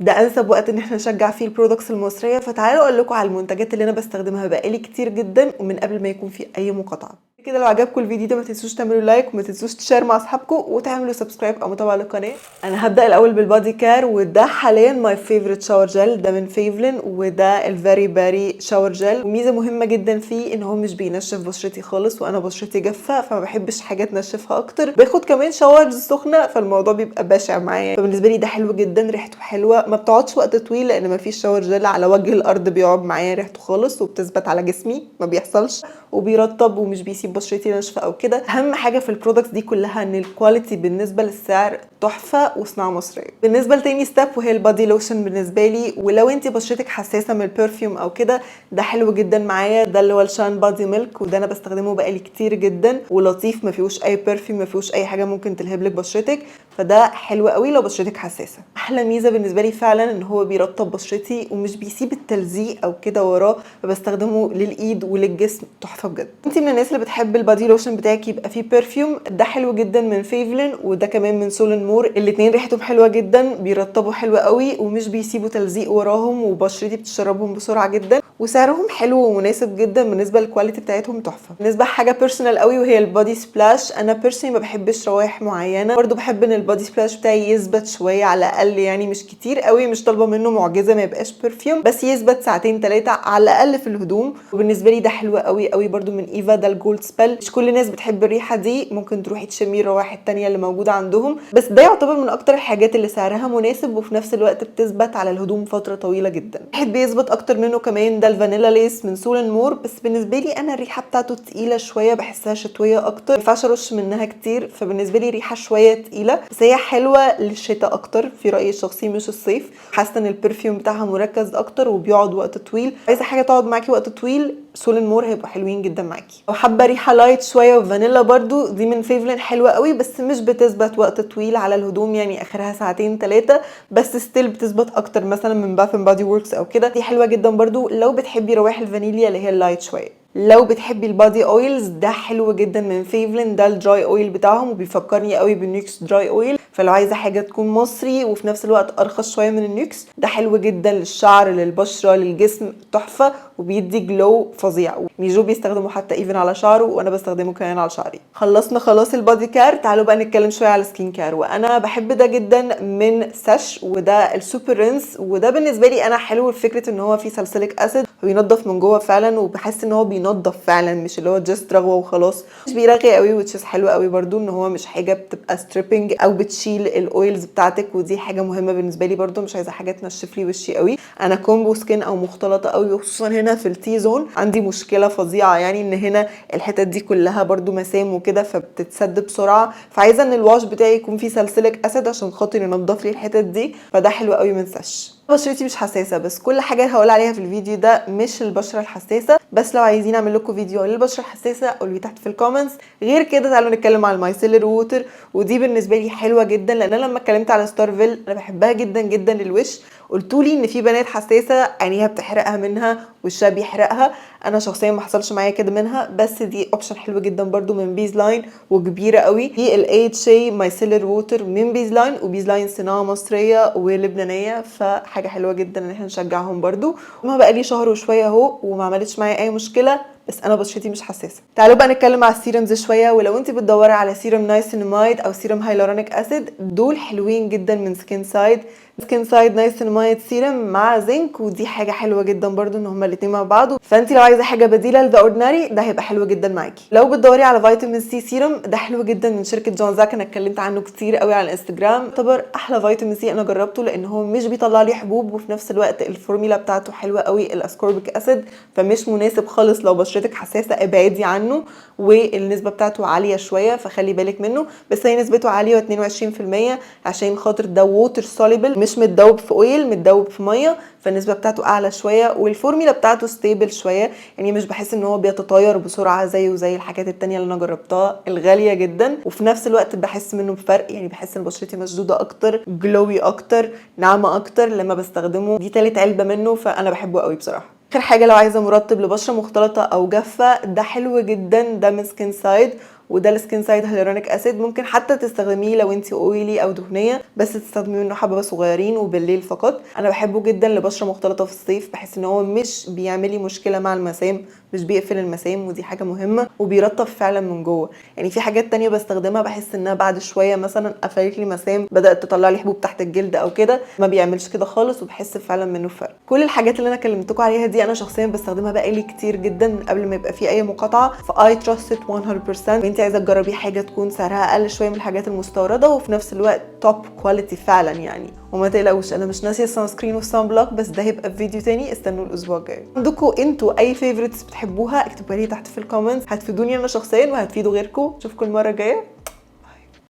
ده انسب وقت ان احنا نشجع فيه ال products المصريه. فتعالوا اقول لكم على المنتجات اللي انا بستخدمها بقالي كتير جدا ومن قبل ما يكون في اي مقاطعه. كده لو عجبكم الفيديو ده ما تنسوش تعملوا like وما تنسوش ت share مع اصحابكم وتعملوا subscribe او متابعه للقناه. انا هبدا الاول بال body care، وده حاليا my favorite shower gel، ده من فيفلين، وده ال very berry shower gel. وميزه مهمة جدا فيه ان هو مش بينشف بشرتي خالص، وانا بشرتي جافة فما بحبش حاجة تنشفها اكتر. باخد كمان showers سخنة فالموضوع بيبقى بشع معايا، فبالنسبه لي ده حلو جدا، ريحته حلوه، ما بتقعدش وقت طويل لان ما فيش shower gel على وجه الارض بيقعد معايا ريحته خالص وبتثبت على جسمي، ما بيحصلش، وبيرطب ومش بيسيب بشرتي ناشفة او كده. اهم حاجة في ال products دي كلها ان ال quality بالنسبة للسعر تحفة وصناعة مصريه. بالنسبة لتاني step وهي ال body lotion بالنسبة لي، ولو انت بشرتك حساسة من ال perfume او كده ده حلو جدا معايا، ده اللي هو الشان body milk، وده انا بستخدمه بقالي كتير جدا ولطيف، ما فيهوش اي perfume، ما فيهوش اي حاجة ممكن تلهب لك بشرتك، فده حلو قوي لو بشرتك حساسة. احلى ميزة بالنسبة لي فعلا ان هو بيرطب بشرتي ومش بيسيب التلزيق او كده وراه، فبستخدمه للايد وللجسم، تحفة بجد. انت من الناس اللي بتحب ال body lotion بتاعك يبقى فيه perfume، ده حلو جدا من فيفلين، وده كمان من سولن مور، الاثنين ريحتهم حلوة جدا، بيرطبوا حلو قوي ومش بيسيبوا تلزيق وراهم، وبشرتي بتشربهم بسرعة جدا، وسعرهم حلو ومناسب جدا بالنسبة لل quality بتاعتهم تحفة. بالنسبة لحاجة personal قوي وهي ال body splash، انا personally ما بحبش روايح معينة، برضو بحب ان ال body splash بتاعي يثبت شوية على الاقل، يعني مش كتير قوي، مش طالبه منه معجزه ما يبقاش perfume، بس يثبت ساعتين ثلاثة على الاقل في الهدوم. وبالنسبة لي ده حلو قوي قوي برضو من ايفا، ده ال gold spell. مش كل الناس بتحب الريحة دي، ممكن تروحي تشمي الروايح التانية اللي موجودة عندهم، بس ده يعتبر من اكتر الحاجات اللي سعرها مناسب وفي نفس الوقت بتثبت على الهدوم فترة طويلة جدا. واحد بيثبت اكتر منه كمان ده ال vanilla lace من سولن مور، بس بالنسبة لي انا الريحة بتاعته تقيلة شوية، بحسها شتوية اكتر، ما ينفعش ارش منها كتير، فبالنسبه لي ريحه شوية تقيله، بس هي حلوة للشتاء اكتر في رايي الشخصي مش الصيف. حاسه ان ال perfume بتاعها مركز اكتر وبيقعد وقت طويل. عايزه حاجة تقعد معاكي وقت طويل، سولن مور هيبقوا حلوين جدا معاكي. لو حابة ريحه light شوية وفانيلا برضو دي من فيفلين حلوة قوي، بس مش بتثبت وقت طويل على الهدوم، يعني اخرها ساعتين ثلاثة بس، still بتثبت اكتر مثلا من باث اند بادي وركس او كده. دي حلوة جدا برضو لو بتحبي روايح الفانيليا اللي هي ال light شوية. لو بتحبي ال body oils ده حلو جدا من فيفلين، ده ال dry oil بتاعهم وبيفكرني قوي بالنيكس dry oil، فلو عايزه حاجة تكون مصري وفي نفس الوقت ارخص شوية من النيكس ده حلو جدا للشعر للبشره للجسم تحفة، وبيدي glow فظيع. ميجو بيستخدمه حتى even على شعره وانا بستخدمه كمان على شعري. خلصنا خلاص ال body care، تعالوا بقى نتكلم شوية على ال skin care. وانا بحب ده جدا من ساش، وده ال super rinse، وده بالنسبة لي انا حلو فكرة ان هو فيه salicylic acid وبينضف من جوه فعلا، وبحس ان هو بينضف فعلا مش اللي هو just رغوه وخلاص، مش بيرغي قوي which is حلو قوي برضو ان هو مش حاجة بتبقى stripping او بتشيل ال oils بتاعتك، ودي حاجة مهمة بالنسبة لي برضو، مش عايزه حاجة تنشف لي وشي قوي. انا combo skin او مختلطة قوي، وخصوصا هنا في ال T-zone عندي مشكلة فظيعة، يعني ان هنا الحتت دي كلها برضو مسام وكده فبتتسد بسرعة، فعايزه ان ال wash بتاعي يكون فيه salicylic acid عشان خاطر ينضف لي الحتت دي، فده حلو قوي من ساش. بشرتي مش حساسة، بس كل حاجة هقول عليها في الفيديو ده مش البشرة الحساسة، بس لو عايزين اعمل لكم فيديو للبشره الحساسة قولوا لي تحت في ال comments. غير كده تعالوا نتكلم على ال micellar water، ودي بالنسبة لي حلوة جدا لان انا لما اتكلمت على ستارفيل انا بحبها جدا جدا للوش، قلتوا لي ان في بنات حساسة عينيها بتحرقها منها وشها بيحرقها، انا شخصيا ما حصلش معايا كده منها، بس دي option حلو جدا برضو من بيز لاين وكبيره قوي. دي ال AHA micellar water من بيز لاين، وبيز لاين صناعة مصرية ولبنانيه، فحاجه حلوة جدا ان احنا نشجعهم برضو. ما بقى لي شهر وشوية اهو وما عملتش معايا اي مشكلة، بس انا بشرتي مش حساسة. تعالوا بقى نتكلم على ال serums شوية، ولو انت بتدوري على serum niacinamide او serum hyaluronic acid دول حلوين جدا من سكين سايد. سكين سايد niacinamide serum مع زنك، ودي حاجة حلوة جدا برضو ان هما الاثنين مع بعض، فانت لو عايزه حاجة بديله ل The Ordinary ده هيبقى حلو جدا معاكي. لو بتدوري على vitamin C serum ده حلو جدا من شركة جون زاك، انا اتكلمت عنه كتير قوي على الانستجرام، يعتبر احلى vitamin C انا جربته لان هو مش بيطلع لي حبوب، وفي نفس الوقت الفورميلا بتاعته حلوة قوي ال ascorbic acid، فمش مناسب خالص لو بشرتك حساسة ابعدي عنه، والنسبه بتاعته عالية شوية فخلي بالك منه، بس هي نسبته عالية 22% عشان خاطر ده water soluble مش متدوب في oil، متدوب في ميه، فالنسبه بتاعته اعلى شوية، والفورميلا بتاعته stable شوية، يعني مش بحس ان هو بيتطاير بسرعة زيه زي الحاجات التانية اللي انا جربتها الغالية جدا، وفي نفس الوقت بحس منه بفرق، يعني بحس ان بشرتي مشدودة اكتر، glowy اكتر، ناعمة اكتر لما بستخدمه. دي تالت علبة منه فانا بحبه قوي بصراحة. اخر حاجة لو عايزه مرطب لبشره مختلطة او جافة ده حلو جدا، ده من سكين سايد، وده وده ال Skin Side hyaluronic acid. ممكن حتى تستخدميه لو انت oily او دهنيه، بس تستخدمي منه حبه صغيرين وبالليل فقط. انا بحبه جدا لبشره مختلطة في الصيف، بحس ان هو مش بيعمل لي مشكلة مع المسام، مش بيقفل المسام، ودي حاجة مهمه، وبيرطب فعلا من جوه. يعني في حاجات تانية بستخدمها بحس انها بعد شوية مثلا قفلت لي مسام، بدات تطلع لي حبوب تحت الجلد او كده، ما بيعملش كده خالص، وبحس فعلا منه فرق. كل الحاجات اللي انا كلمتكم عليها دي انا شخصيا بستخدمها بقالي كتير جدا من قبل ما يبقى في اي مقاطعه، ف I trust it 100%. وانت عايزه تجربي حاجة تكون سعرها اقل شوية من الحاجات المستورده وفي نفس الوقت top quality فعلا يعني. وما تقلقوش، انا مش ناسيه ال sunscreen وال sunblock، بس ده هيبقى في فيديو تاني، استنوا الاسبوع الجاي. عندكم انتوا اي favorites بتحبوها اكتبوها لي تحت في ال comments، هتفيدوني انا شخصيا وهتفيدوا غيركم. اشوفكم المرة الجايه،